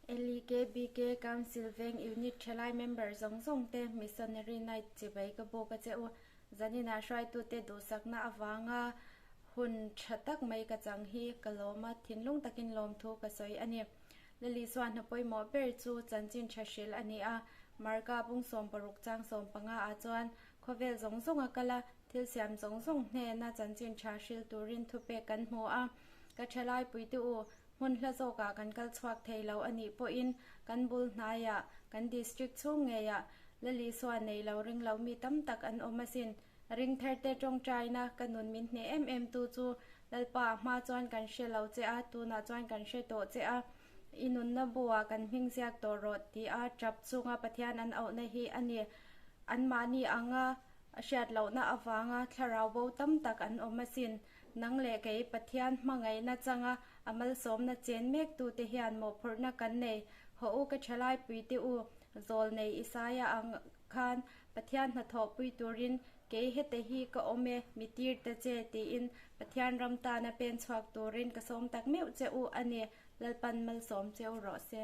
LEKBK Council Veng Unit Thalai Member zawng zawng te Missionary Night chibai ka buk a che u. Zaninah hruaitute duhsakna avanga hun tha tak mai ka chang hi ka lawm a, thinlung takin lawmthu ka sawi a ni. Lali chuan hna pawimawh ber chu chanchin tha hrilh a ni a, Marka bung 60 chang 15 ah chuan khawvel zawng zawng a kal a, thil siam zawng zawng hnena chanchin tha hrilh turin thupek kan hmu a. Ka thalai puite u, Hmun hla zawkah kan kal chhuak thei lo a nih pawhin kan bul hnaiah, kan district chhung ngeiah Lalisua nei lo ring lo mi tam tak an awm asin. Ringtharte tawngtaina ka nun min hneh em em tu chu Lalpa hma chuan kan hre lo che a, tunah chuan kan hre tawh che a, i nunna buah kan hming ziak tawh rawh tia tap chunga Pathian an auhna hi a ni. Anmahni anga hriat lohna avanga thlarau bo tam tak an awm asin. Nang leh kei Pathian hmangaihna changa a malsawmna chen mek tute hian mawhphurhna kan nei. Haw u ka thalai puite u, zawl nei Isaia ang khan Pathian hnathawh pui turin kei hete hi ka awm e, mi tir ta che tiin Pathian ram tana pen chhuak turin ka sawm tak meuh che u a ni, Lalpan malsawm cheu rawh se.